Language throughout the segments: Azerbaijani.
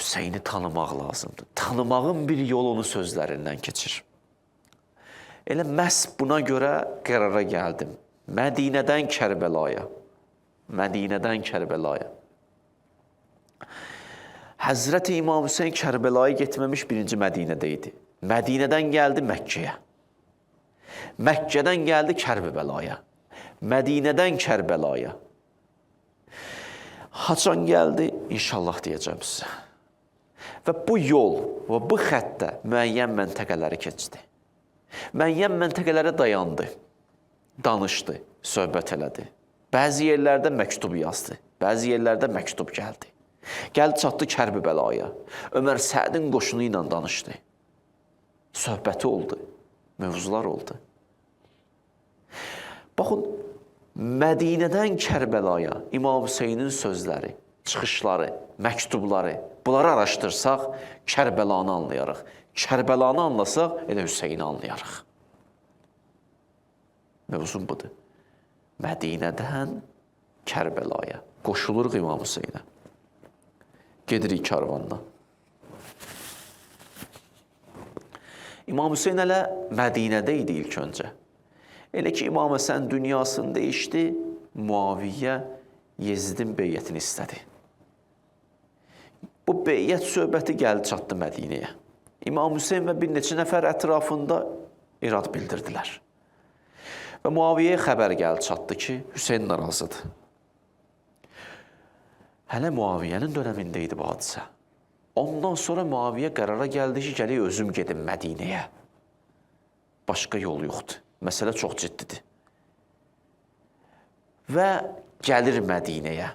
Hüseyni tanımaq lazımdır. Tanımağın bir yolu onun sözlərindən keçir. Elə məhz buna görə qərara gəldim. Mədinədən Kərbəlaya. Mədinədən Kərbəlaya. Həzrəti İmam Hüseyn Kərbəlaya getməmiş birinci Mədinədə idi. Mədinədən gəldi Məkkəyə. Məkkədən gəldi Kərbəlaya. Mədinədən Kərbəlaya. Haçan gəldi? İnşallah deyəcəm sizə. Və bu yol və bu xəttdə müəyyən məntəqələri keçdi. Müəyyən məntəqələrə dayandı, danışdı, söhbət elədi. Bəzi yerlərdə məktub yazdı, bəzi yerlərdə məktub gəldi. Gəldi çatdı Kərbəlaya. Ömər Sədin qoşunu ilə danışdı. Söhbəti oldu, mövzular oldu. Baxın, Mədinədən Kərbəlaya İmam Hüseynin sözləri, çıxışları, məktubları, bunları araşdırsaq Kərbəlanı anlayarıq. Kərbəlanı anlasaq elə Hüseyni anlayarıq. Mövzum budur. Mədinədən Kərbəlaya qoşuluruq İmam Hüseynə. Gedirik karvanla. İmam Hüseyn hələ Mədinədə idi ilk öncə. Elə ki İmam Həsən dünyasını dəyişdi, Muaviyyə Yezidin beyyətini istədi. Bu beyyət söhbəti gəldi çatdı Mədinəyə. İmam Hüseyn və bir neçə nəfər ətrafında irad bildirdilər. Və Muaviyyəyə xəbər gəldi çatdı ki, Hüseyn narazıdır. Hələ Muaviyyənin dönəmində idi bu hadisə. Ondan sonra Muaviyyə qərara gəldi ki, gələk özüm gedim Mədinəyə. Başqa yol yoxdur. Məsələ çox ciddidir. Və gəlir Mədinəyə.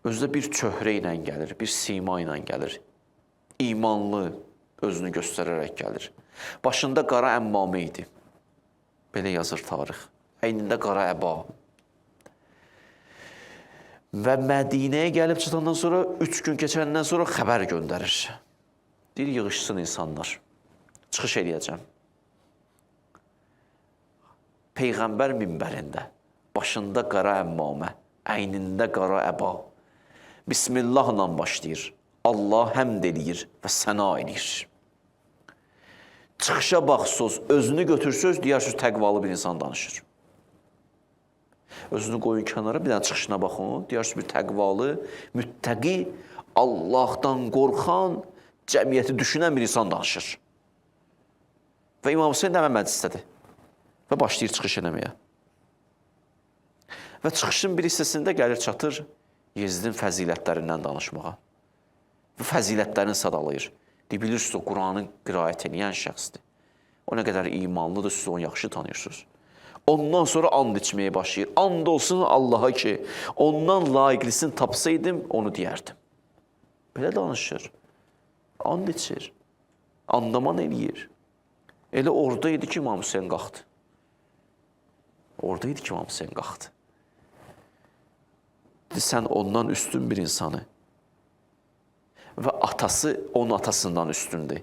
Özü də bir çöhrə ilə gəlir, bir sima ilə gəlir. İmanlı özünü göstərərək gəlir. Başında qara əmmamə idi. Belə yazır tarix. Əynində qara əba. Və Mədinəyə gəlib çatandan sonra, 3 gün keçəndən sonra xəbər göndərir. Deyir, yığışsın insanlar. Çıxış eləyəcəm. Peyğəmbər minbərində, başında qara əmmamə, əynində qara əba. Bismillahla başlayır. Allah həmd eləyir və səna eləyir. Çıxışa baxsız, özünü götürsöz, deyərsiniz, təqvalı bir insan danışır. Özünü qoyun kənara, bir dənə çıxışına baxın, deyərsiniz, bir təqvalı, müttəqi, Allahdan qorxan, cəmiyyəti düşünən bir insan danışır. Və İmam Hüseyn də həmən məclisdədir. Və başlayır çıxış eləməyə. Və çıxışın bir hissəsində gəlir çatır Yezidin fəzilətlərindən danışmağa. Və fəzilətlərini sadalayır. Deyir, bilirsiniz, o Quranı qiraət eləyən şəxsdir. O nə qədər imanlıdır, siz onu yaxşı tanıyırsınız. Ondan sonra and içməyə başlayır. And olsun Allaha ki, ondan layiqlisini tapsaydım, onu deyərdim. Belə danışır. And içir. Andaman eləyir. Elə orada idi ki, İmam Hüseyn qalxdı. Orada idi ki, İmam Hüseyn qalxdı. Dedi, sən ondan üstün bir insanı və atası onun atasından üstündür.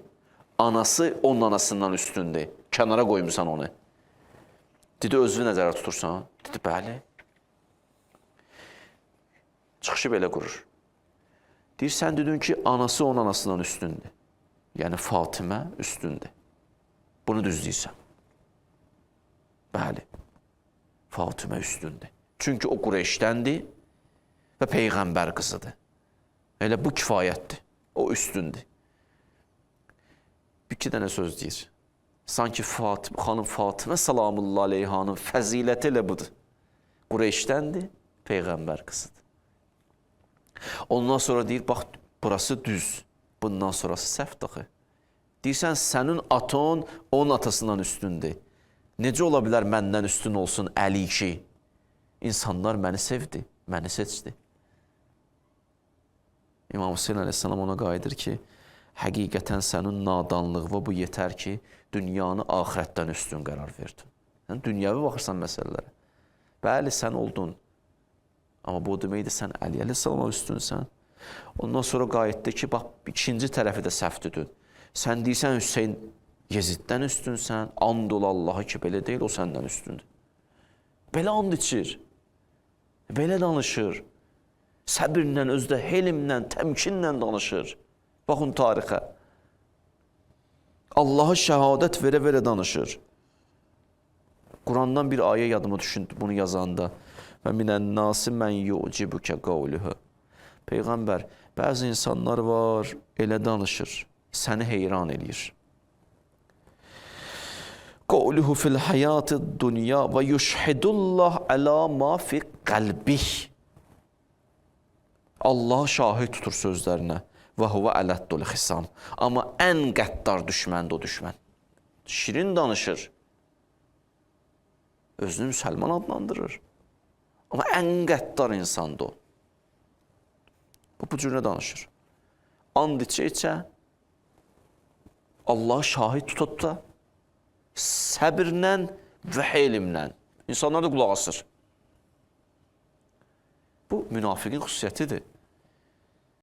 Anası onun anasından üstündür. Kənara qoymusan onu. Dedi, özünü nəzərə tutursan? Dedi, bəli. Çıxışı belə qurur. Deyir, sən dedin ki, anası onun anasından üstündür. Yəni, Fatimə üstündür. Bunu düz deyirsən. Bəli. Fatimə üstündür. Çünki o Qureyşdəndir və Peyğəmbər qızıdır. Elə bu kifayətdir. O üstündür. Bir iki dənə söz deyir. Sanki xanım Fatimə salamullah aleyhanın fəziləti elə budur. Qureyşdəndir, Peyğəmbər qızıdır. Ondan sonra deyir, bax, burası düz. Bundan sonrası səhvdir axı. Deyirsən, sənin atan onun atasından üstündür. Necə ola bilər məndən üstün olsun Əli ki? İnsanlar məni sevdi, məni seçdi. İmam Hüseyin əleyhissalam ona qayıdır ki, həqiqətən sənin nadanlığına bu yetər ki, dünyanı axirətdən üstün qərar verdin. Sən dünyəvi baxırsan məsələlərə. Bəli, sən oldun. Amma bu o deməkdir, sən Əli əleyhissalama üstünsən. Ondan sonra qayıtdı ki, bax, ikinci tərəfi də səhv dedin. Sən deyirsən, Hüseyn Yeziddən üstünsən, and ol Allaha ki, belə deyil, o səndən üstündür. Belə and içir, belə danışır. Səbirlə, özdə helmlə, təmkinlə danışır. Baxın tarixə. Allaha şəhadət verə-verə danışır. Qurandan bir ayə yadıma düşündü bunu yazanda. Və minən nasi mən yu'cibukə qavluhu. Peyğəmbər, bəzi insanlar var, elə danışır, səni heyran eləyir. Qavluhu fil həyatid dünya və yuşhidullah əla ma fi qəlbih. Allah şahid tutur sözlərinə. Və huvə ələddul xisam. Amma ən qəddar düşməndir o düşmən. Şirin danışır. Özünü müsəlman adlandırır. Amma ən qəddar insandır o. Bu cür nə danışır? And içə-içə, Allah şahid tuta-tuta, səbirlə və helmlə. İnsanlar da qulaq asır. Bu, münafiqin xüsusiyyətidir.